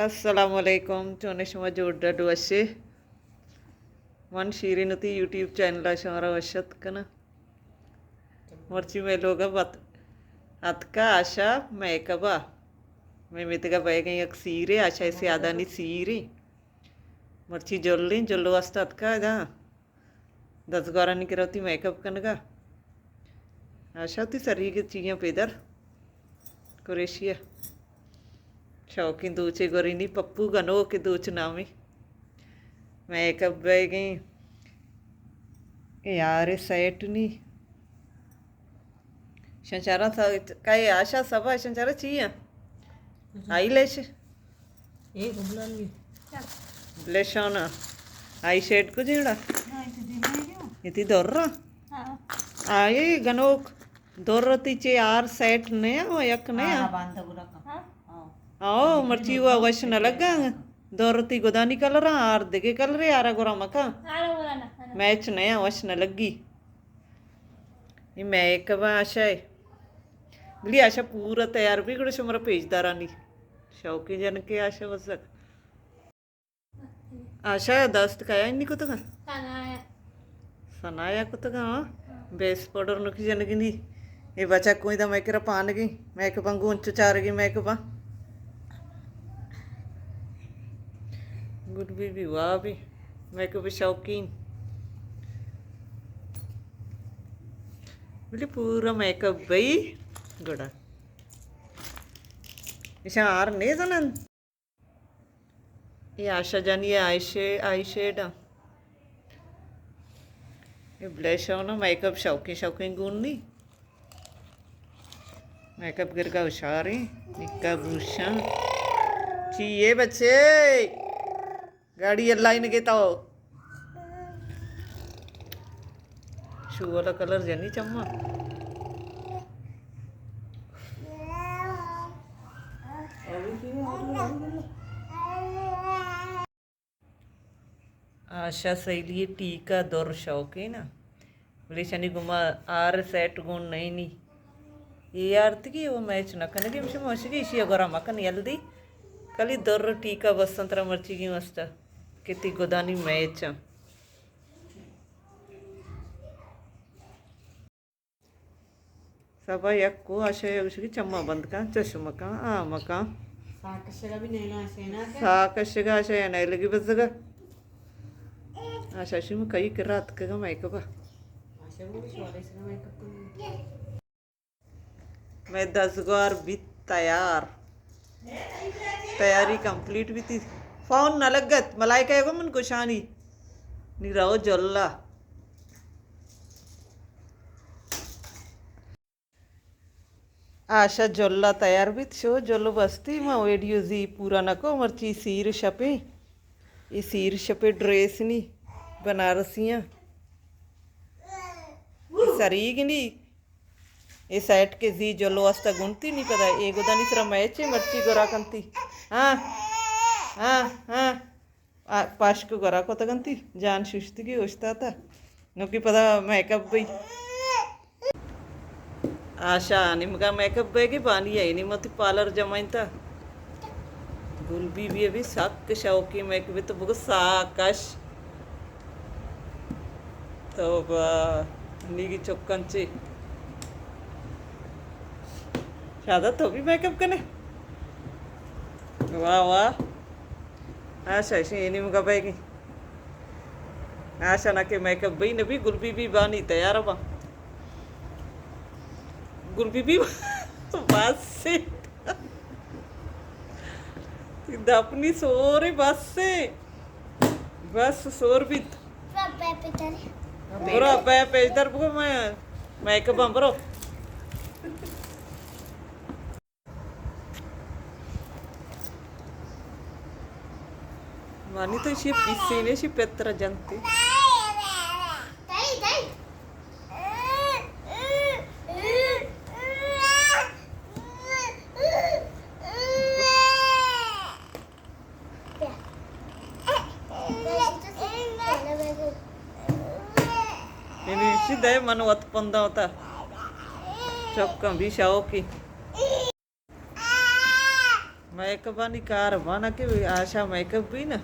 السلام علیکم، چون شما؟ جوڑ ڈڈ وشے؟ من شیرین وتی یوٹیوب چینل ءَ شمارا وش اتک کناں۔ مرچی مئے لوگ ءَ بت اتکا آشا میک اپ ءَ۔ مئے میتگ ءَ بئیگیں یک سیرے، آشا ءِ سیادانی سیرے۔ مرچی جلیں، جلو است اتکا ادا۔ دزگارانی کرا وتی میک اپ کنگا۔ آشا وتی سریگ چیاں پیدر۔ قریشی ءَ شوقیں دوچے گورینی، پپو گنوک دوچ نامی۔ میک اپ بیگیں۔ اے یار سیٹ نی۔ شنچارا تھا، کئے آشا سبا شنچارا چی ایں؟ آئی لیش؟ اے گبلانی۔ بلش آنا۔ آئی شیڈ کو جیڑا؟ ہاں، اے تو جیڑا ہی ہو۔ اے تی دور را؟ ہاں۔ آئی گنوک دور تی چے آر سیٹ نیا ہو، یک نیا؟ ہاں، باندھ گرا کا۔ ہاں۔ آؤ، مرچی ہوا وش نہ لگا۔ دور تی گدانی کلر آر دگے کلرے آرا گرا مکا۔ آرا گرا نہ، نہ۔ میچ نیا وش نہ لگی۔ اے میک اپ آشا ہے۔ بلی آشا پورا تیار بی، گڑا شمارا پیش دارانی۔ شوقیں جنکے آشا بزگ۔ آشا دست کیا انی کتگا؟ ثنایا۔ ثنایا کتگا، ہاں؟ ہاں۔ بیس پاؤڈر نکی جنگی نی۔ اے بچا کوئی دا میکرا پانگی، میک اپ انگو انچو چارگی میک اپ۔ گڈ بی بی، واہ بی۔ میک اپ شوقین۔ بلے پورا میک اپ بئی گڑا۔ ایشاں آر نیزنن۔ اے آشا جانی آئی شے-، آئی شیڈ آ۔ اے بلش آ نا، میک اپ شوقیں شوقیں گون نی۔ میک اپ گرگا ہوشاریں۔ نکا گوشاں۔ چی اے بچے؟ گاڑی اللہ ہی نگے تو۔ شو والا کلر جنی چما۔ آشا سہیلی ٹیکا دور شوقیں نا۔ بلے شنی گما آر سیٹ گون نئینی۔ اے آرتگی او میچ نہ کنگی، ہمشی موشگی ایشی گورا مکن یلدی۔ کلی در ٹیکا بسن ترا مرچیگی واسطہ کہ تی گدانی میچ آں۔ سبا یک کو آشا گوشگی چما بند کن، چشم کن، آ مکن۔ سا کشگا بھی نیلا آشا نا کن۔ سا کشگا آشا یا نیلگی بزگا۔ آشا شیم کئی کرا اتکگا میک اپ۔ آشا وہ بھی شوالے سگا میک اپ کنی۔ مئے دزگوار بیت تیار۔ تیاری کمپلیٹ بیتی۔ فون نہ لگت، ملائکہ گو من گوشانی۔ نی رو جلا۔ آشا جلا تیار بیت، شو جلو بستی، ما ویڈیو زی پورا نکو، مرچی سیر شپے۔ اے سیر شپے ڈریس نی بنارسیاں۔ اے سریگ نی۔ اے سیٹ کہ زی جلو واسطہ گونتی نی پدا۔ اے گدانی سرا میچے مرچی گورا کنتی۔ ہاں۔ ہاں، ہاں۔ آ، پاشک گورا کتگ انتی۔ جان ششتگی اوشتاتا۔ نوکی پدا میک اپ بئی۔ آشا نیمگا میک اپ بیگی بانی اے نی متی پارلر جمائنتا۔ گل بی بی ابھی سک شوقی میک اپ تو بگو ساکش۔ توبہ، نیگی چکن چی۔ شادا تو بھی میک اپ کنے؟ واہ واہ۔ آشا، ایشی اینی مگا بیگی۔ آشا نہ کہ میک اپ بئی نبی، گل بی بی بانی تیار با۔ گل بی بی بس۔ دپنی سورے بس۔ بس سور بیت۔ برو ابا پیش در بگو میں، میں کباں برو۔ مانی تو ایشی پیسے نے، ایشی پتر جنتے۔ یعنی ایشی دے من وت پنداں وتا۔ چکاں بھی شوقی۔ میک اپانی کار بانا کہ آشا میک اپ بی نا۔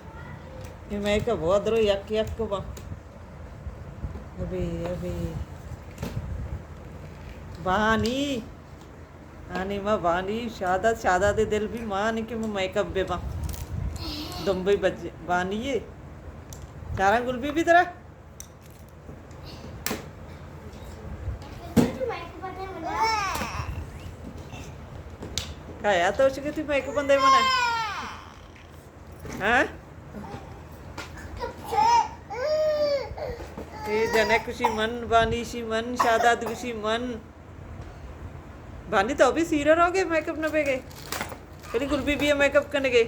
اے میک اپ ہوا درو یک یک باں۔ ابے، ابے۔ بانی۔ آنی ما بانی شاداد، شاداد دل بی مانی کہ ما میک اپ بہ باں۔ دمبئی بج-، بانی اے۔ چاراں گل بی بی ترا۔ کایا تو چکے تھی میک اپ بندے منا؟ ہاں؟ اے جنک گوشی من، بانی گوشی من، شاداد گوشی من۔ بانی تو بھی سیرا رہو گے میک اپ نہ بے گے۔ کدی گل بی بی میک اپ کنگے۔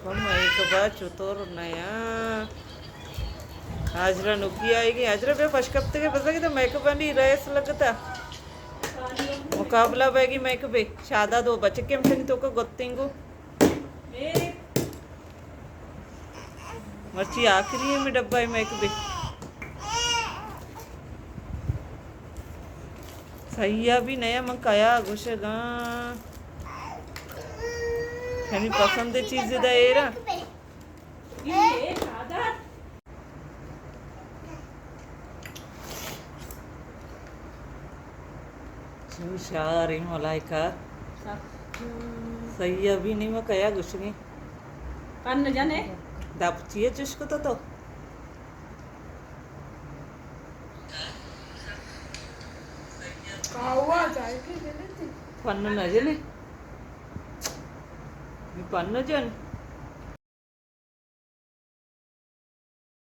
میک اپ چطور نیا؟ حاجرہ نوکی آئے گی۔ حاجرہ بے پش کپتے کے بزا کی تو میک اپ بانی ریس لگتا۔ مقابلہ بے گی میک اپ بے۔ شاداد دو بچکے ہم سنی تو کو گتنگو۔ مرچی آخری ہے میں ڈبہ ہے میک اپ بے۔ سہی ءَ بھی نیا من کیا گوشگاں۔ ہمیں پسند چیز دا ایرا۔ چو شار ایں ملائکہ۔ سہی ءَ بھی نہیں من کیا گوشگیں۔ پن جنے۔ دپ چیے چش کتا تو؟ پن نہ جنے۔ پن جن۔